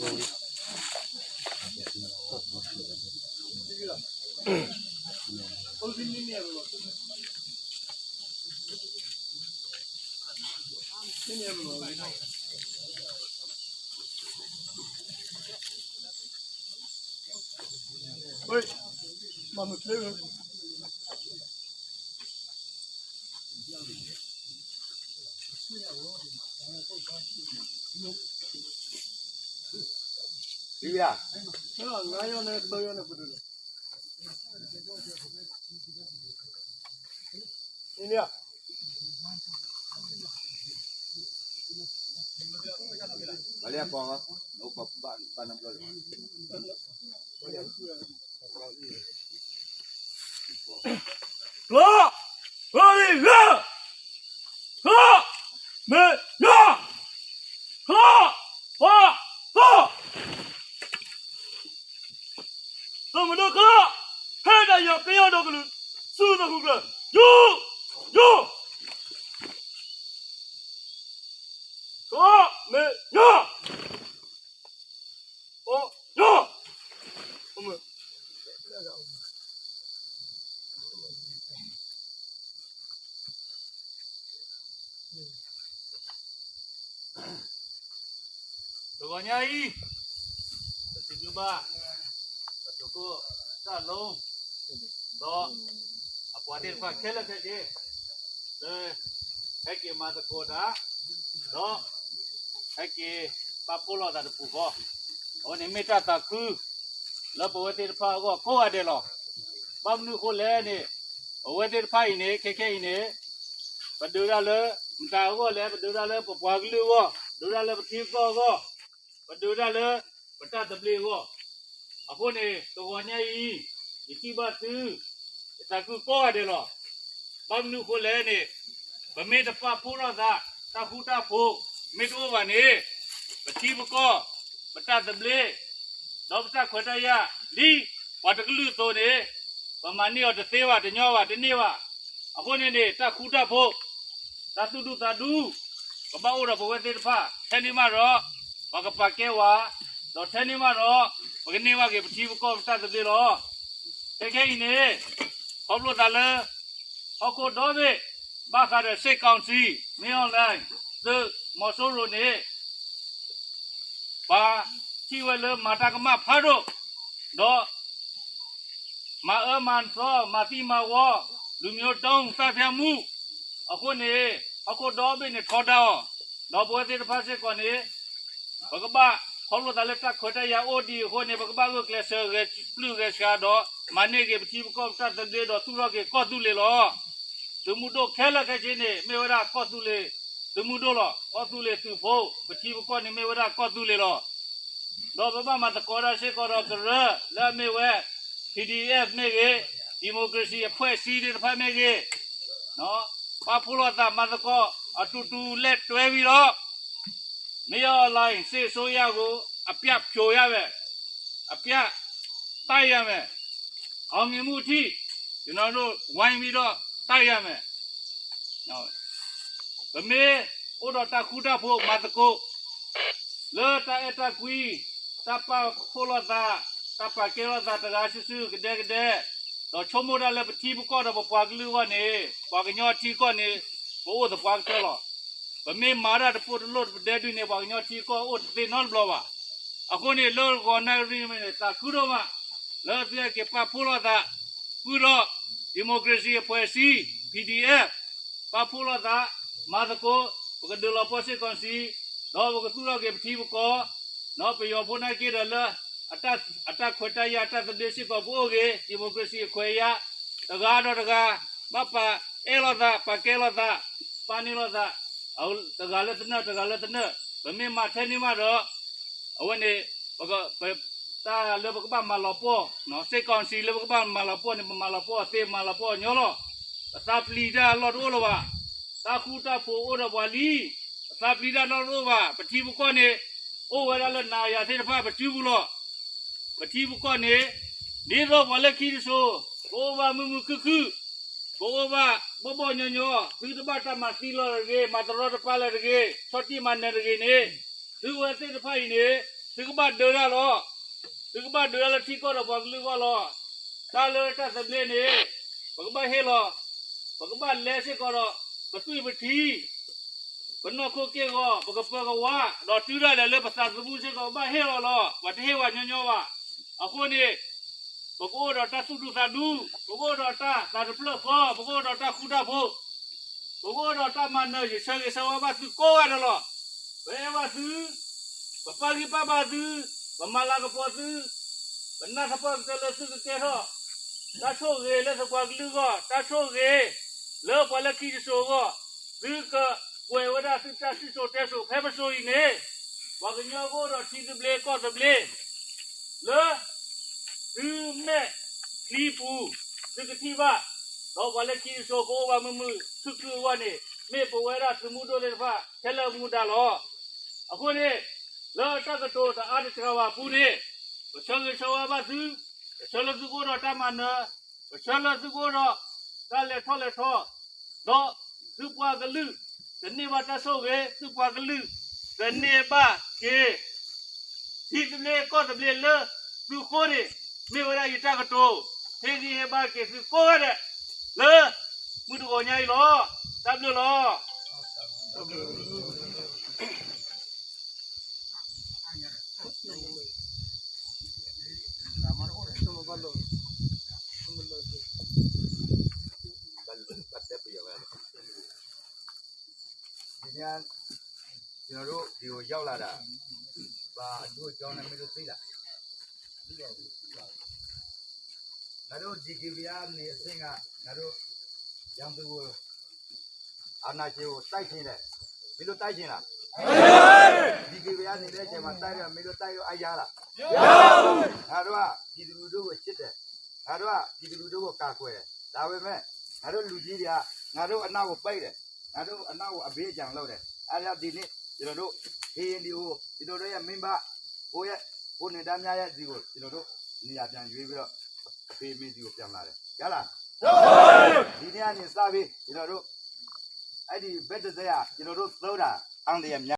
ကျိ, ကျိလံလၢ, ကျိ, မ့ၢ်ယွၤ, ကျိ, ပှၤ, ကျိ, သုးမုၢ်ဒိၣ်ကျိ, ဖဲတၢ်ယီၤကယီၤဒီးကလုာ်, ဆူသးဃုကျၢၢ်, ယိ, ယိ, ကျိ, မ့ၢ်ယွၤ, ပှၤ, ယိ, တဂီၤညါအံၤ, ပစံးဘျုးဘၣ် ပသုးခိၣ်တၢ်လိၤ, ဒီးအပှၤသ့ၣ်တဖၣ်ခဲလၢာ်ခဲဆ့, လၢ ဟဲက့ၤမၤသကိးတၢ်, ဒီး ဟဲက့ၤပာ်ဖှိၣ်လိာ်သးတပူၤဃီ, အဝဲန့ၣ်မ့ၢ်တၢ်သးခု လၢပဝဲသ့ၣ်တဖၣ်အဂီၢ်ကိးဂၤဒဲးလီၤ. ဘၣ်မနုၤအဃိလဲၣ်န့ၣ်, အဝဲသ့ၣ်တဖၣ်အံၤန့ၣ် ခဲခဲအံၤန့ၣ်, ပဒုးတၢ်လၢ မတၤအဂီၢ်လဲၣ်, ပဒုးတၢ်လၢပပှၤကလုာ်အဂီၢ်, ဒုးတၢ်လၢပထံပကီၢ်အဂီၢ်, ပဒုးတၢ်လၢ ပတၢ်သဘျ့အဂီၢ်, အဃိန့ၣ် တဂီၤညါအံၤ ယထံၣ်ဘၣ်သု ယသးခုကိးဂၤဒဲးလီၤ. ဘၣ်မနုၤအဃိလဲၣ်န့ၣ်, ပမ့ၢ်တပာ်ဖှိၣ်လိာ်သး တၢ်ဃူတၢ်ဖိး မ့ၢ်တအိၣ်ဘၣ်န့ၣ်, ပထံပကီၢ်, ပတၢ်သဘျ့, ဒီးပတၢ်ခွဲးတၢ်ယာ် ဒ်ပှၤတကလုာ်အသိးန့ၣ်, ပမၤန့ၢ်အီၤတသ့ဘၣ်, တညီဘၣ်, တန့ၢ်ဘၣ်. အဃိန့ၣ်န့ၣ် တၢ်ဃူတၢ်ဖိး, တၢ်သူၣ်ဒူသးဒူ ကဘၣ်အိၣ်ဒီးပဝဲသ့ၣ်တဖၣ်, ထဲန့ၣ်မးဒီး ပကပာ်ကဲဝဲ, ဒီးထဲန့ၣ်မးဒီး ပကန့ၢ်ဘၣ်က့ၤပထံပကီၢ်ပတၢ်သဘျ့လီၤ. ခဲခဲအံၤန့ၣ်, ခီဖျိသးလၢ ဟီၣ်ခိၣ်ဒီဘ့ၣ် ဘၣ်ဃးဒီး စစ်ကောင်စီ, မင်းအောင်လှိုင်, သုးမီၤစိရိၤန့ၣ် ပှၤထံၣ်ဝဲလၢမၤတၢ်ကမၣ်ဖးဒိၣ်, ဒီး မၤအၢမၤသီ, မၤသံမၤဝီ, လူမျိုးတုံးသတ်ဖြတ်မှု, အဃိန့ၣ် ဟီၣ်ခိၣ်ဒီဘ့ၣ်န့ၣ်ထီဒါအီၤ, ဒီးပဝဲသ့ၣ်တဖၣ်စ့ၢ်ကီးန့ၣ် ပကဘၣ် ခီဖျိသးလၢတၢ်ခွဲးတၢ်ယာ်အိၣ်ဒံးအဃိန့ၣ် ပကဘၣ်ဂုာ်ကျဲးစၢးဂဲၤပျုၢ်ဂဲၤဆှးဒီး မၤန့ၢ်က့ၤပထံပကီၢ်ပတၢ်သဘျ့ဒီးသူၣ်ထီၣ်က့ၤကီၢ်သူလ့ၤလီၤ. သုးမုၢ်ဒိၣ်ခဲလၢာ်ခဲဆ့န့ၣ် မ့ၢ်ဝဲဒၣ်ကီၢ်သူလ့ၤ သုးမုၢ်ဒိၣ်လီၤ. ကီၢ်သူလ့ၤသုးဖိ ပထံပကီၢ်န့ၣ်မ့ၢ်ဝဲဒၣ်ကီၢ်သူလ့ၤလီၤ. ဒီးပဘၣ်မၤသကိးတၢ်စ့ၢ်ကီးဒီးကရၢ လၢအမ့ၢ်ဝဲ PDF မ့ၢ်ဂ့ၤ, democracy အဖွဲ့အစည်းသ့ၣ်တဖၣ်မ့ၢ်ဂ့ၤ, ပာ်ဖှိၣ်လိာ်သးမၤသကိး အတူတူလက်တွဲပြီးတော့ မင်းအောင်လှိုင်စစ်အစိုးရကို အပြတ်ဖြုတ်ရမယ်, အပြတ်တိုက်ရမယ်, အောင်မြင်မှုအထိ ကျွန်တော်တို့ဝိုင်းပြီးတော့တိုက်ရမယ်. ပမ့ၢ်အိၣ်ဒီးတၢ်ဃူတၢ်ဖိးမၤသကိး လၢတၢ်အဲၣ်တၢ်ကွံ, တၢ်ပာ်ဖှိၣ်လိာ်သး, တၢ်ပာ်ကဲလိာ်သးတဂၤစုာ်စုာ်ကဒဲကဒဲ, ဒီးဆိကမိၣ်တၢ်လၢပထံပကီၢ်ဒီးပပှၤကလုာ်အဂီၢ်န့ၣ် ပှၤကညီထံကီၢ်န့ၣ် ပအိၣ်သပှၢ်ကတၢၢ်လီၤ. ပမ့ၢ်မၤတၢ်တပိၢ်တလိၣ်တပဒဲဒုန့ၣ် ပှၤကညီထံကီၢ်အိၣ်တသ့နီတဘျီဘၣ်. အဃိန့ၣ် လၢဂီၤနၣ်ရံၣ်မ့ၢ်န့ၣ် သးခုဒိၣ်မး လၢသုဟဲက့ၤပာ်ဖှိၣ်လိာ်သး ဃုာ်ဒီး democracy အဖွဲ့အစည်း PDF ပာ်ဖှိၣ်လိာ်သး မၤသကိး ပကဒုးလီၤပှီၢ် စစ်ကောင်စီ ဒီးပကသူၣ်ထီၣ်က့ၤပထံပကီၢ်, ဒီးပယီၤဖိနာ်က့ဒီးလၢ အတၢ်ခွဲးတၢ်ယာ်တၢ်သဘျ့စ့ၢ်ကီးပအိၣ်ဂ့ၤ democracy အခွဲးအယာ် တဂၤဒီးတဂၤ ဘၣ်ပာ်အဲၣ်လိာ်သး ပာ်ကဲလိာ်သး ပာ်န့ၢ်လိာ်သး တဂၤလၢသနၢၣ် တဂၤလၢသနၢၣ် ပမ့ၢ်မၤထဲန့ၣ်မးဒီး အဝဲန့ၣ် ပက ပ တၢ်လၢပကဘၣ်မၤလီၤပှီၢ် စစ်ကောင်စီ လၢပကဘၣ်မၤလီၤပှီၢ်န့ၣ် ပမၤလီၤပှီၢ်သ့ မၤလီၤပှီၢ်ညီလီၤ. ပသးပျံၤတၢ်အလီၢ်တအိၣ်လၢၤဘၣ်. တၢ်ဃူတၢ်ဖိးအိၣ်ဒီးပှၤလံ. ပသးပျံၤတၢ်လီၢ်တအိၣ်ဘၣ်. ပထံပကီၢ်န့ၣ် အိၣ်ဝဲဒၣ်လၢနၤယၤသ့ၣ်တဖၣ်ပစုပူၤလီၤ. ပထံပကီၢ်န့ၣ် ဒ်သိးပှၤလၢခံတစိၤ ပအိၣ်ဘၣ်မုာ်မုာ်ခုၣ်ခုၣ် ပအိၣ်ဘၣ်ဘီၣ်ဘီၣ်ညီညီ သုတဘၣ်တၢ်မၤသံလီၤတဂ့ၤ မၤတရီတပါလၢၤတဂ့ၤ ဆီၣ်တံၢ်မၤနၢၤတဂ့ၤန့ၣ် သုဝဲသ့ၣ်တဖၣ်အံၤန့ၣ် သုကဘၣ်ဒုးတၢ်လီၤ. သုကဘၣ်ဒုးတၢ်လၢထံကီၢ်ဒီးပှၤကလုာ်အဂီၢ်လီၤ. တၢ်လၢတၢ်သဘျ့န့ၣ် ပကဘၣ်ဟ့ၣ်လီၤ. ပကဘၣ်လဲစ့ၢ်ကီးဒီး ပသွံၣ်ပထံ ပနီၢ်ခိက့ၢ်ဂီၤ ပကပၢၤကဝါ ဒီးတုၤဒၣ်လဲာ်လၢပသးသမူစ့ၢ်ကီး ကဘၣ်ဟ့ၣ်လီၤလီၤ. ပှၤတဟ့ၣ်ဝဲညီညီဘၣ်. အဃိန့ၣ် ပကအိၣ်ဒီးတၢ်သူၣ်ဒူသးဒူ, ပကအိၣ်ဒီးတၢ်သးတဖျၢၣ်ဃီ, ပကအိၣ်ဒီးတၢ်ဃူတၢ်ဖိး, ပကအိၣ်ဒီးတၢ်မၤနၢၤ, ယဆၢဂ့ၤဆၢဝါဘၣ်သုကိးဂၤဒဲးလီၤ. ပအဲၣ်ဘၣ်သု, ပပာ်ဂံၢ်ပာ်ဘါသု, ပမၤလၤကပီၤသု, ပနၢ်သပှၢ်ကတၢၢ်လၢသုကကဲထီၣ် တၢ်ဆိၣ်ဂ့ၤလၢသုပှၤကလုာ်အဂီၢ်, တၢ်ဆိၣ်ဂ့ၤလၢပှၤလၢခံတစိၤအဂီၢ်, သုကကွဲးဝဲဒၣ်သုတၢ်စံၣ်စိၤတဲစိၤဖဲပစိၤအံၤန့ၣ်, ပှၤကညီကအိၣ်ဒီးထံသဘျ့ကီၢ်သဘျ့ လၢ သုမဲာ်ချံပူၤ သုကထံၣ်ဘၣ်, ဒီးပှၤလၢခံတစိၤကအိၣ်ဘၣ်မုာ်မုာ်ခုၣ်ခုၣ်အဂီၢ်န့ၣ် မ့ၢ်ပဝဲဒၣ်သုးမုၢ်ဒိၣ်သ့ၣ်တဖၣ်ခဲလၢာ်မူဒါလီၤ. အဃိန့ၣ် လၢတၢ်ကတိၤတအါတစှၤဘၣ်အပူၤန့ၣ် ပဆၢဂ့ၤဆၢဝါဘၣ်သု, ပဆၢလၢသုကအိၣ်ဒီးတၢ်မၤနၢၤ, ပဆၢလၢသုကအိၣ်ဒီးတၢ်လဲၤထီၣ်လဲၤထီ, ဒီးသုပှၤကလုာ် ကန့ၢ်ဘၣ်တၢ်ဆိၣ်ဂ့ၤ, သုပှၤကလုာ် ကန့ၢ်ဘၣ်က့ၤ ထံသဘျ့ကီၢ်သဘျ့လၢသုဃိန့ၣ် မ့ၢ်ဝဲဒၣ်ယတၢ်ကတိၤ, ဟ့ၣ်ဂံၢ်ဟ့ၣ်ဘါက့ၤသုကိးဂၤဒဲး လၢမုၢ်တဂီၤညါအံၤလီၤ. တၢ်ဘျုးလီၤ. ဒီက့ၤ ကျွန်တော်တို့ ဒီကိုရောက်လာတာ ဘာအကျိုးအကြောင်းလဲ မင်းတို့သိလား။ ငါတို့ ဒီက့ၤဝီ ကနေ အဆင့်က ငါတို့ ရန်သူကို အာဏာရှင်ကို တိုက်ချင်တယ်။ မင်းတို့ တိုက်ချင်လား။ ဒီက့ၤဝီ ကနေ ဒီက့ၤဝီ မင်းတို့ တိုက်လို့ အားရလား။ ငါတို့က ပြည်သူလူထုကို ချစ်တယ်။ ငါတို့က ပြည်သူလူထုကို ကာကွယ်တယ်။ ဒါပေမဲ့ ငါတို့လူကြီးတွေက ငါတို့အနောက်ကိုပိတ်တယ်။ ငါတို့အနောက်ကို အဘိဓမ္မာလုပ်တယ်။ အဲဒါကြောင့် ဒီနေ့ ကျွန်တော်တို့ KNDO ကျွန်တော်တို့ရဲ့ မိဘ ကိုယ့်ရဲ့ ကိုယ်နဲ့ သားများရဲ့ ဆီကို ကျွန်တော်တို့ နေရာပြန်ရွေးပြီးတော့ အဖေအမေဆီကို ပြန်လာတယ်။ ရလား။ ဒီနေ့ကနေစပြီး ကျွန်တော်တို့ အဲ့ဒီ ဘက်တစ်စဲဟာ ကျွန်တော်တို့ သၢတၢ် အောင်သရက်များ